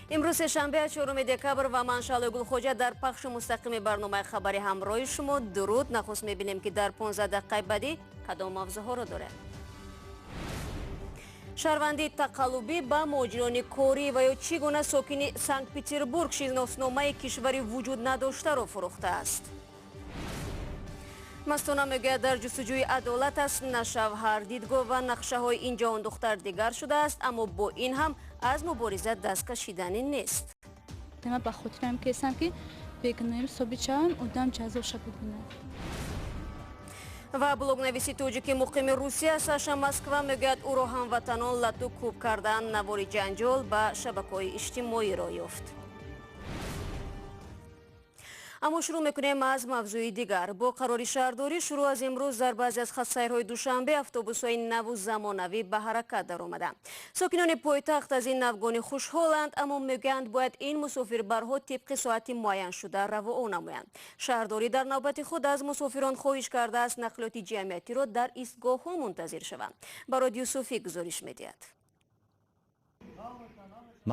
Имрӯз сешанбе, 4 декабр, ва ман, Шаҳлои Гулхоҷа, дар пахши мустақими барномаи хабарӣ ҳамроҳи шумо. Дуруд. Нахуст мебинем, ки дар 15 дақиқаи баъдӣ кадом мавзӯъҳоро дорем. Шаҳрвандии тақаллубӣ ба муҳоҷирони корӣ ва ё чӣ гуна сокини Санкт Петербург шиносномаи кишвари вуҷуд надоштаро фурӯхтааст. Мастона мегӯяд, дар ҷустуҷӯи адолат аст, на шавҳар. Дидгоҳ ва нақшаҳои ин ҷавондухтар дигар шудааст, аммо бо ин ҳам аз мубориза даст кашиданӣ нест. Ман ба хотирам кесам, ки бегуноҳим собит шавам, одам ҷазоша бибинад. Ва блогнависи тоҷики муқими Русия Саша Москва мегӯяд, ӯро ҳамватанон лату кӯб карданд. Навори ҷанҷол ба шабакаҳои иҷтимоӣ роҳ ёфт. Аммо шурӯъ мекунем аз мавзӯи дигар. Бо қарори шаҳрдорӣ, шурӯъ аз имрӯз дар баъзе аз хатсайрҳои Душанбе автобусҳои наву замонавӣ ба ҳаракат даромаданд. Сокинони пойтахт аз ин навгонӣ хушҳоланд, аммо мегӯянд, бояд ин мусофирбарҳо тибқи соати муайяншуда равоон намоянд. Шаҳрдорӣ дар навбати худ аз мусофирон хоҳиш кардааст, нақлиёти ҷамъиятиро дар истгоҳҳо мунтазир шаванд. Барод Юсуфӣ гузориш медиҳад.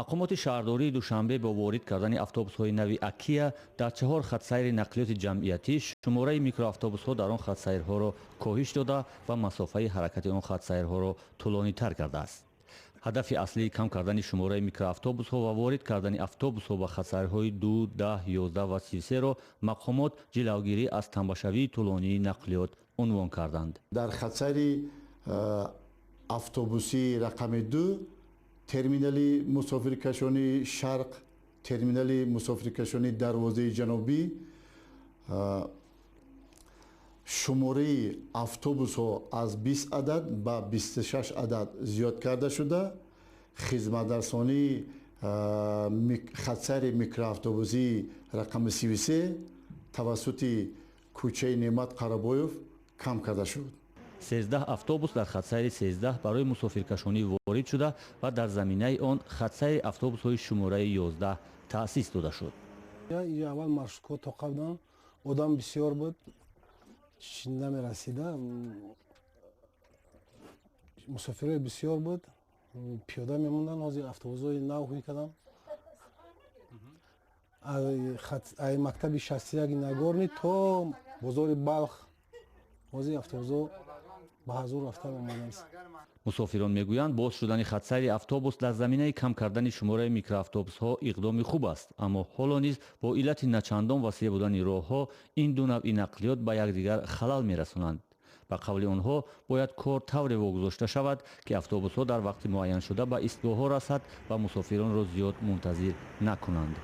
Мақомоти шаҳрдории Душанбе бо ворид кардани автобусҳои нави Акия дар чаҳор хатсайри нақлиёти ҷамъиятӣ шумораи микроавтобусҳо дар он хатсайрҳоро коҳиш дода ва масофаи ҳаракати он хатсайрҳоро тӯлонитар кардааст. Ҳадафи аслии кам кардани шумораи микроавтобусҳо ва ворид кардани автобусҳо ба хатсайрҳои 2, 10, 11 ва 33-ро мақомот ҷилавгирӣ аз тамбашавии тӯлонии нақлиёт унвон карданд. Дар хатсайри автобусии рақами 2, терминали мусофиркашонии Шарқ, терминали мусофиркашонии Дарвозаи Ҷанубӣ, шумораи автобусҳо аз 20 адад ба 26 адад зиёд карда шуда, хизматрасонии хатсайри микроавтобусии рақами 33 тавассути кӯчаи Неъмат Қарабоев кам карда шуд. 13 автобус дар хатсайри 13 барои мусофиркашонӣ ворид шуда ва дар заминаи он хатсайри автобусҳои шумораи 11 таъсис дода шуд. Аввал маршрутка тоқа буданд, одам бисёр буд, намерасида, мусофирои бисёр буд, пиёда мемонданд. Ҳозир автобусҳои нав ҳуй кардам, ай мактаби 61 Нагорный то бозори Балх ҳозир автобусҳо ба ҳазур рафта омадааст. Мусофирон мегӯянд, боз шудани хатсайри автобус дар заминаи кам кардани шумораи микроавтобусҳо иқдоми хуб аст, аммо ҳоло низ бо иллати начандон васеъ будани роҳҳо ин ду навъи нақлиёт ба якдигар халал мерасонанд. Ба қавли онҳо, бояд кор тавре вогузошта шавад, ки автобусҳо дар вақти муайяншуда ба истгоҳҳо расад ва мусофиронро зиёд мунтазир накунанд.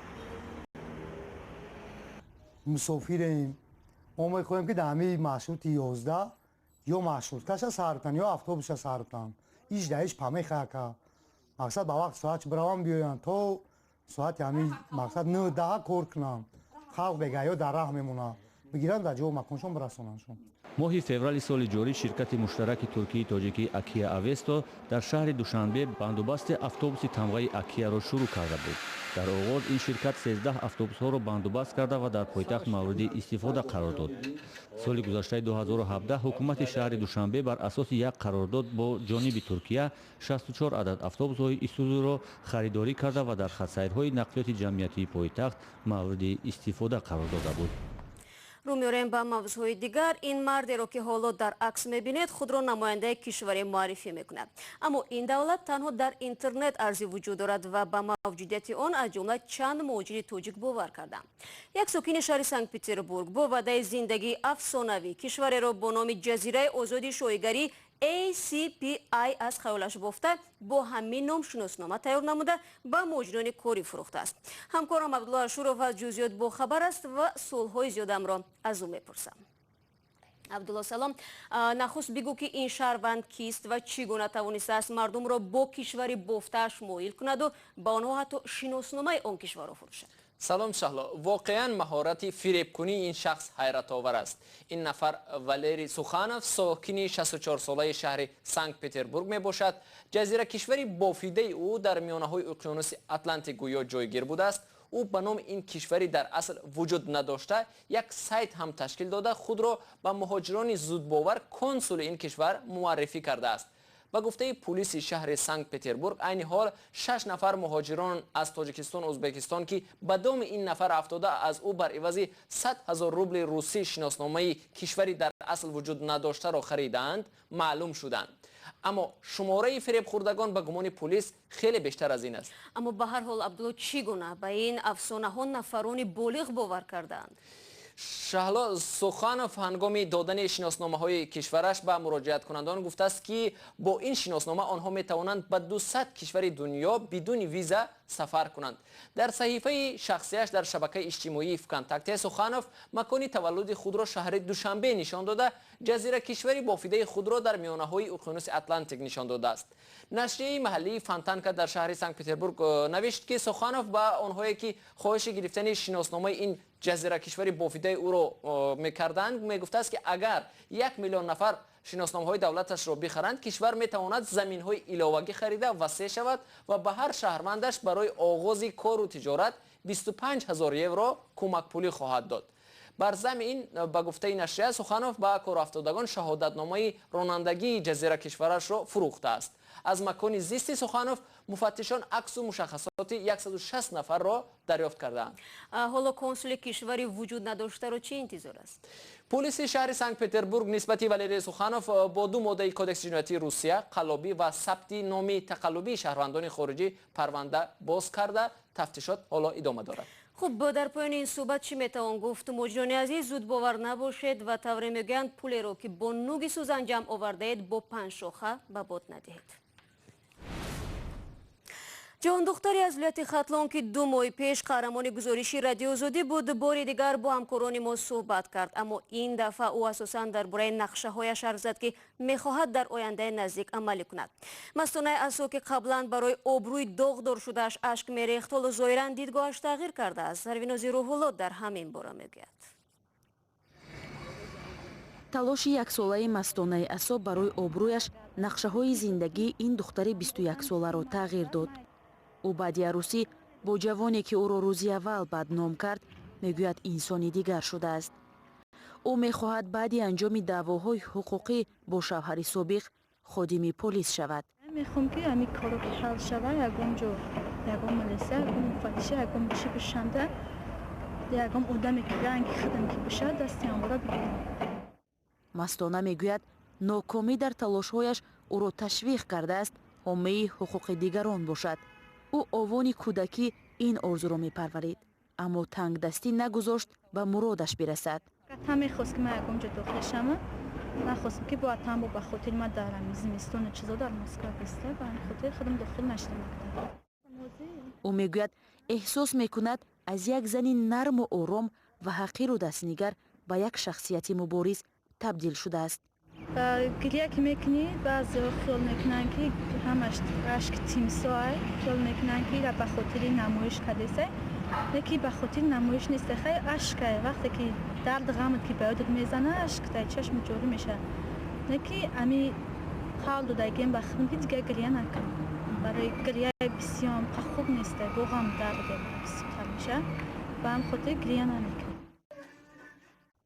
Мусофирем мо, мехоҳем, ки дар ҳамин маршрути 11 ё маршруткаша сар кунанд, ё автобуса сар кунанд. Иш да иш памехака мақсад ба вақт соат бираванд, биёянд, то соати ҳамин мақсад 9-10 кор кунанд. Халқ бегаё дар раҳ мемонад, бигиранд, дар ҷо маконшон бирасонандшон. Моҳи феврали соли ҷорӣ ширкати муштараки туркии тоҷикӣ Акия Авесто дар шаҳри Душанбе бандубасти автобуси тамғаи Акияро шурӯъ карда буд. Дар оғоз ин ширкат 13 автобусҳоро бандубаст карда ва дар пойтахт мавриди истифода қарор дод. Соли гузаштаи 2017 ҳукумати шаҳри Душанбе бар асоси як қарордод бо ҷониби Туркия 64 адад автобусҳои Исузуро харидорӣ карда ва дар хатсайрҳои нақлиёти ҷамъиятии пойтахт мавриди истифода қарор дода буд. Рӯ меорем ба мавзӯъҳои дигар. Ин мардеро, ки ҳоло дар акс мебинед, худро намояндаи кишваре муаррифӣ мекунад, аммо ин давлат танҳо дар интернет арзи вуҷуд дорад ва ба мавҷудияти он аз ҷумла чанд муҳоҷири тоҷик бовар карданд. Як сокини шаҳри Санкт Петербург бо ваъдаи зиндагии афсонавӣ кишвареро бо номи Ҷазираи озоди шоҳигарӣ ACPI аз хаёлаш бофта, бо ҳамин ном шиноснома тайёр намуда, ба муҳоҷирони корӣ фурӯхтааст. Ҳамкорам Абдулло Ашуров аз ҷузъиёт бохабар аст ва суолҳои зиёдамро аз ӯ мепурсам. Абдулло, салом. Нахуст бигӯ, ки ин шаҳрванд кист ва чӣ гуна тавонистааст мардумро бо кишвари бофтааш моил кунаду ба онҳо ҳатто шиносномаи он кишварро фурӯшад. Салом, Шаҳло. Воқеан, маҳорати фиребкунии ин шахс ҳайратовар аст. Ин нафар Валерий Суханов, сокини 64-солаи шаҳри Санкт Петербург мебошад. Ҷазира кишвари бофидаи ӯ дар миёнаҳои уқёнуси Атлантик гӯё ҷойгир будааст. Ӯ ба номи ин кишвари дар асл вуҷуд надошта як сайт ҳам ташкил дода, худро ба муҳоҷирони зудбовар консули ин кишвар муаррифӣ кардааст. Ба гуфтаи пулиси шаҳри Санкт-Петербург, айни ҳол 6 нафар муҳоҷирон аз Тоҷикистон, Ӯзбекистон, ки ба доми ин нафар афтода, аз ӯ бар ивази 100 ҳазор рубли русӣ шиносномаи кишвари дар асл вуҷуд надоштаро харидаанд, маълум шуданд. Аммо шумораи фиребхӯрдагон ба гумони пулис хеле бештар аз ин аст. Аммо ба ҳар ҳол, Абдулло, чӣ гуна ба ин афсонаҳо нафарони болиғ бовар кардаанд? Шаҳло, Суханов ҳангоми додани шиносномаҳои кишвараш ба муроҷиаткунандон гуфтааст, ки бо ин шиноснома онҳо метавонанд ба 200 кишвари дунё бидуни виза сафар кунанд. Дар саҳифаи шахсияш дар шабакаи иҷтимоии ВКонтакте Суханов макони таваллуди худро шаҳри Душанбе нишон дода, ҷазира кишвари бофидаи худро дар миёнаҳои уқёнуси Атлантик нишон додааст. Нашрияи маҳаллии Фонтанка дар шаҳри Санкт-Петербург навишт, ки Суханов ба онҳое, ки хоҳиши гирифтани шиносномаи ин ҷазира кишвари бофидаи ӯро мекарданд, мегуфтааст, ки агар 1 миллион нафар шиносномаҳои давлаташро бихаранд, кишвар метавонад заминҳои иловагӣ харида васеъ шавад ва ба ҳар шаҳрвандаш барои оғози кору тиҷорат 25 ҳазор евро кӯмакпулӣ хоҳад дод. Бар замми ин, ба гуфтаи нашрия, Суханов ба корафтодагон шаҳодатномаи ронандагии ҷазира кишварашро фурӯхтааст. Аз макони зисти Суханов муфаттишон аксу мушаххасоти 160 нафарро дарёфт кардаанд. Ҳоло консули кишвари вуҷуд надоштаро чӣ интизор аст? Пулиси шаҳри Санкт-Петербург нисбати Валерий Суханов бо ду моддаи Кодекси ҷиноятии Русия, қаллобӣ ва сабти номи тақаллубии шаҳрвандони хориҷӣ, парванда боз карда, тафтишот ҳоло идома дорад. Хуб, дар поёни ин суҳбат чӣ метавон гуфт? Муҳоҷирони азиз, зудбовар набошед ва тавре мегӯянд, пулеро, ки бо нуги сӯзан ҷамъ овардаед, бо панҷшоха ба бод надиҳед. Ҷавондухтаре аз вилояти Хатлон, ки 2 моҳи пеш қаҳрамони гузориши Радиоозодӣ буд, бори дигар бо ҳамкорони мо суҳбат кард. Аммо ин дафъа ӯ асосан дар бораи нақшаҳояш ҳарф зад, ки мехоҳад дар ояндаи наздик амалӣ кунад. Мастонаи Асо, ки қаблан барои обрӯи доғдор шудааш ашк мерехт, ҳоло зоҳиран дидгоҳаш тағйир кардааст. Сарвинози Рӯҳулло дар ҳамин бора мегӯяд. Талоши яксолаи Мастонаи Асо барои обрӯяш нақшаҳои зиндагии ин духтари 21-соларо тағйир дод. Ӯ баъди арӯсӣ бо ҷавоне, ки ӯро рӯзи аввал бадном кард, мегӯяд, инсони дигар шудааст. Ӯ мехоҳад баъди анҷоми даъвоҳои ҳуқуқӣ бо шавҳари собиқ ходими полис шавад. Мехоҳам, ки ҳамин коро ки ҳал шава, ягон ҷо, ягон милиса, ягон муфаттиша, ягон чӣ бишанда, ягон одаме, ки ранги худам ки бошад, дасти ҳамвора бигирам. Мастона мегӯяд, нокомӣ дар талошҳояш ӯро ташвиқ кардааст ҳомии ҳуқуқи дигарон бошад. Ӯ овони кӯдакӣ ин орзуро мепарварид, аммо тангдастӣ нагузошт ба муродаш бирасад. Та мехост, ки ман ягон ҷо дохил шавам. Нахостам, ки бояд тамбо ба хотири ман дар зимистону чизо дар Москва биста. Ба ҳамин хотир худам дохил нашудам мактаб. Ӯ мегӯяд, эҳсос мекунад, аз як зани нарму ором ва ҳақиру дастнигар ба як шахсияти мубориз табдил шудааст. Гиря ки мекунӣ, баъзеҳо хиёл мекунанд, ки ҳамаш ашки тимсоҳ, хиёл мекунанд, ки ба хотири намоиш кардесай. Леки ба хотири намоиш нест, хай, ашкай. Вақте ки дард ғамат ки ба ёдат мезана, ашк дар чашми ҷорӣ мешавад. Леки ами қавл додагием ба худам, ки дигар гиря накунам. Барои гиряи бисёр хуб нест, бо ғам дард бисёртар мешавад. Ба ҳам хотир гиря намекунам.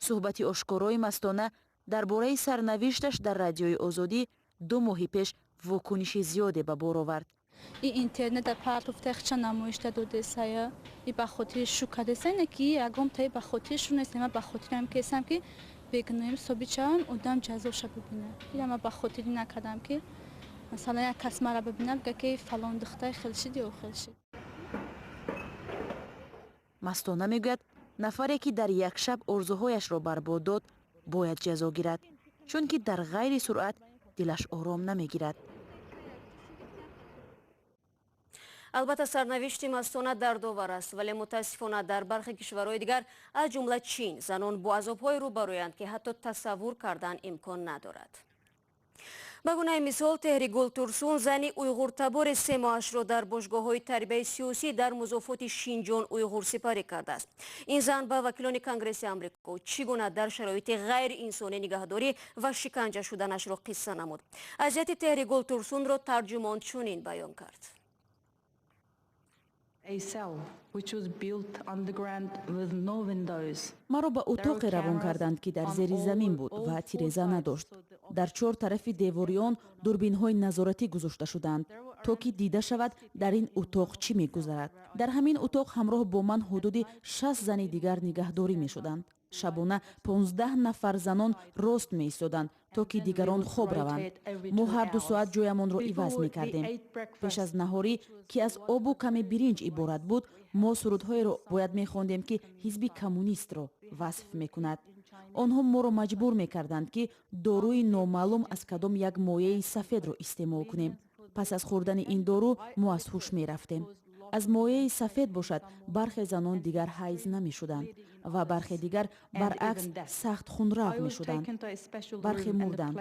Суҳбати ошкорои Мастона дар бораи сарнавишташ дар Радиои Озодӣ 2 моҳи пеш вокуниши зиёде ба бор овард. И интернета партофта, хча намоишта додесая, и ба хотири шу кардесай. Не ки ягон таи ба хотири шу нест. Ма ба хотирам кесам, ки бегуноҳим собит шавам, одам ҷазоша бибинад. Ира ма ба хотири накардам, ки масалан як кас мара бибинад, бига, ки фалон духтари хел шид ё хел шид. Мастона мегӯяд, нафаре, ки дар як шаб орзуҳояшро барбод дод, бояд ҷазо гирад, чунки дар ғайри суръат дилаш ором намегирад. Албатта, сарнавишти Мастона дардовар аст, вале мутаассифона дар бархе кишварҳои дигар, аз ҷумла Чин, занон бо азобҳое рӯбарӯянд, ки ҳатто тасаввур кардан имкон надорад. Ба гунаи мисол, Теҳригул Турсун, зани уйғуртабори, 3 моҳашро дар бошгоҳҳои тарбияи сиёсӣ дар музофоти Шинҷон Уйғур сипарӣ кардааст. Ин зан ба вакилони Конгресси Амрико чӣ гуна дар шароити ғайриинсонӣ нигаҳдорӣ ва шиканҷа шуданашро қисса намуд. Азияти Теҳригул Турсунро тарҷумон чунин баён кард. Маро ба утоқе равон карданд, ки дар зери замин буд ва тиреза надошт. Дар чор тарафи девори он дурбинҳои назоратӣ гузошта шуданд, то ки дида шавад, дар ин утоқ чӣ мегузарад. Дар ҳамин утоқ ҳамроҳ бо ман ҳудуди 60 зани дигар нигаҳдорӣ мешуданд. Шабона 15 нафар занон рост меистоданд, то ки дигарон хоб раванд. Мо ҳар 2 соат ҷоямонро иваз мекардем. Пеш аз наҳорӣ, ки аз обу каме биринҷ иборат буд, мо сурудҳоеро бояд мехондем, ки ҳизби коммунистро васф мекунад. Онҳо моро маҷбур мекарданд, ки доруи номаълум аз кадом як мояи сафедро истеъмол кунем. Пас аз хӯрдани ин дору мо аз ҳуш мерафтем. Аз мояи сафед бошад, бархе занон дигар ҳайз намешуданд ва бархе дигар баръакс сахт хунрав мешуданд. Бархе мурданд.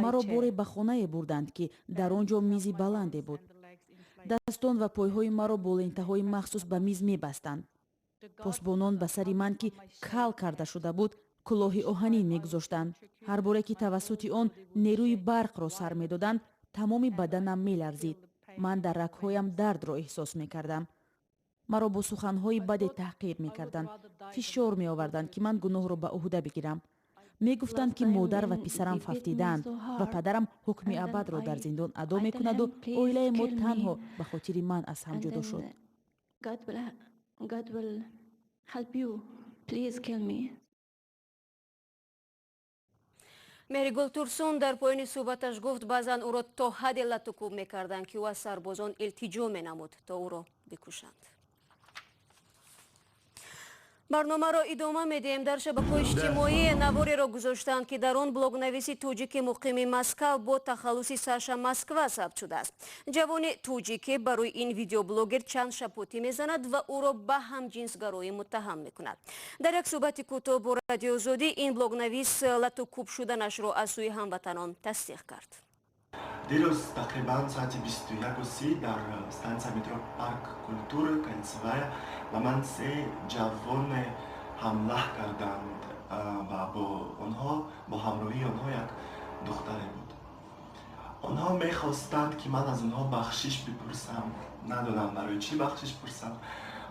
Маро боре ба хонае бурданд, ки дар он ҷо мизи баланде буд. Дастон ва пойҳои маро бо лентаҳои махсус ба миз мебастанд. Посбонон ба сари ман, ки кал карда шуда буд, кулоҳи оҳанин мегузоштанд. Ҳар боре ки тавассути он нерӯи барқро сар медоданд, тамоми баданам меларзид. Ман дар рагҳоям дардро эҳсос мекардам. Маро бо суханҳои баде таҳқир мекарданд, фишор меоварданд, ки ман гуноҳро ба ӯҳда бигирам. Мегуфтанд, ки модар ва писарам фавтидаанд ва падарам ҳукми абадро дар зиндон адо мекунаду оилаи мо танҳо ба хотири ман аз ҳам ҷудо шуд. Меҳригул Турсун дар поёни суҳбаташ гуфт, баъзан ӯро то ҳадде латукӯб мекарданд, ки ӯ аз сарбозон илтиҷо менамуд, то ӯро бикушанд. Барномаро идома медиҳем. Дар шабакаҳои иҷтимоӣ навореро гузоштанд, ки дар он блогнависи тоҷики муқими Москав бо тахаллуси Саша Москва сабт шудааст. Ҷавони тоҷике барои ин видеоблогер чанд шапотӣ мезанад ва ӯро ба ҳамҷинсгароӣ муттаҳам мекунад. Дар як суҳбати кӯтоҳ бо Радиои Озодӣ ин блогнавис латукӯб шуданашро аз сӯи ҳамватанон тасдиқ кард. Дирӯз тақрибан соати 21:30 дар станция метро Парк культуры Кольцевая ба ман се ҷавоне ҳамла карданд ва бо ҳамроҳии онҳо як духтаре буд. Онҳо мехостанд, ки ман аз онҳо бахшиш бипурсам. Надонам барои чӣ бахшиш пурсам.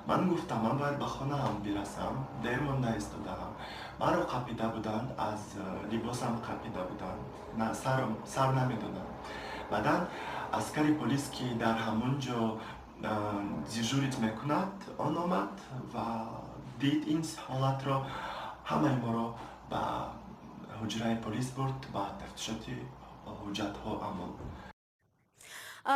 Ман гуфтам, ман бояд ба хонаам бирасам, дер монда истодаам. Маро қапида буданд, аз либосам қапида буданд, сар намедодам. Баъдан аскари полис, ки дар ҳамон ҷо дежурить мекунад, он омад ва дид ин ҳолатро, ҳамаи моро ба ҳуҷраи полис бурд, ба тафтишоти ҳуҷҷатҳо амон.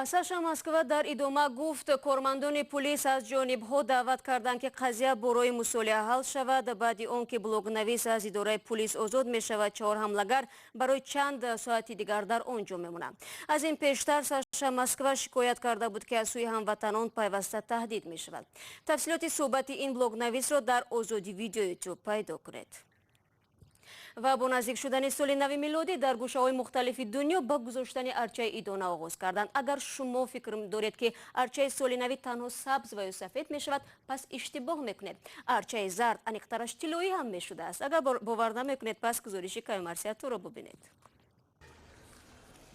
Саша Москва дар идома гуфт, кормандони полис аз ҷонибҳо даъват карданд, ки қазия бо роҳи мусолиҳа ҳал шавад. Баъди он ки блогнавис аз идораи полис озод мешавад, чаҳор ҳамлагар барои чанд соати дигар дар он ҷо мемонанд. Аз ин пештар Саша Москва шикоят карда буд, ки аз сӯи ҳамватанон пайваста таҳдид мешавад. Тафсилоти суҳбати ин блогнависро дар Озодӣ видео ютуб пайдо кунед. Ва бо наздик шудани соли нави милодӣ дар гӯшаҳои мухталифи дунё ба гузоштани арчаи идона оғоз карданд. Агар шумо фикр доред, ки арчаи соли нави танҳо сабз ва ё сафед мешавад, пас иштибоҳ мекунед. Арчаи зард, аниқтараш тиллоӣ ҳам мешудааст. Агар бовар намекунед, пас гузориши Каюмарсиятуро бубинед.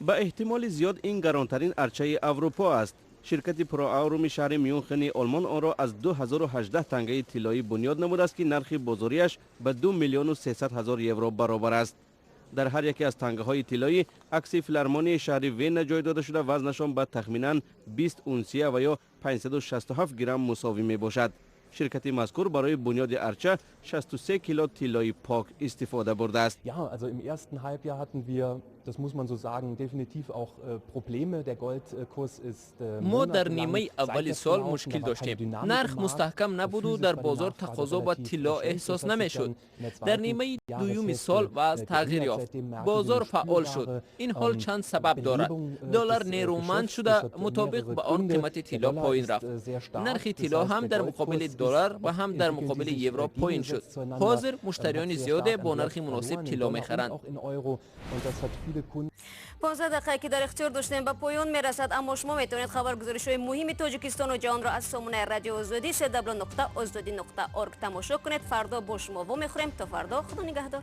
Ба эҳтимоли зиёд ин гаронтарин арчаи Аврупо аст. Ширкати Проауруми шаҳри Мюнхени Олмон онро аз 2018 тангаи тиллоӣ бунёд намудааст, ки нархи бозориаш ба 2 300 000 евро баробар аст. Дар ҳар яке аз тангаҳои тиллоӣ акси филармонияи шаҳри Вена ҷой дода шуда, вазнашон ба тахминан 20 унсия ва ё 567 грамм мусовӣ мебошад. Ширкати мазкур барои бунёди арча 63 кило тиллои пок истифода бурдааст. Ja, also im ersten Halbjahr hatten wir, das muss man so sagen, definitiv auch Probleme. Der Goldkurs ist мо дар нимаи аввали сол мушкил доштем. Нарх мустаҳкам набуду дар бозор тақозо ба тилло эҳсос намешуд. Дар нимаи дуюми сол вазъ тағйир ёфт, бозор фаъол шуд. Ин ҳол чанд сабаб дорад. Доллар нерӯманд шуда, мутобиқ ба он қимати тилло поин рафт. Нархи тилло ҳам дар муқобили доллар ва ҳам дар муқобили евро поин шуд. Ҳозир муштариёни зиёде бо нархи муносиб тилло мехаранд. 15 дақиқае ки дар ихтиёр доштем ба поён мерасад, аммо шумо метавонед хабаргузоришҳои муҳими Тоҷикистону ҷаҳонро аз сомонаи Радио Озодӣ www.ozodi.org тамошо кунед. Фардо бо шумо вомехӯрем. То фардо, худо нигаҳдор.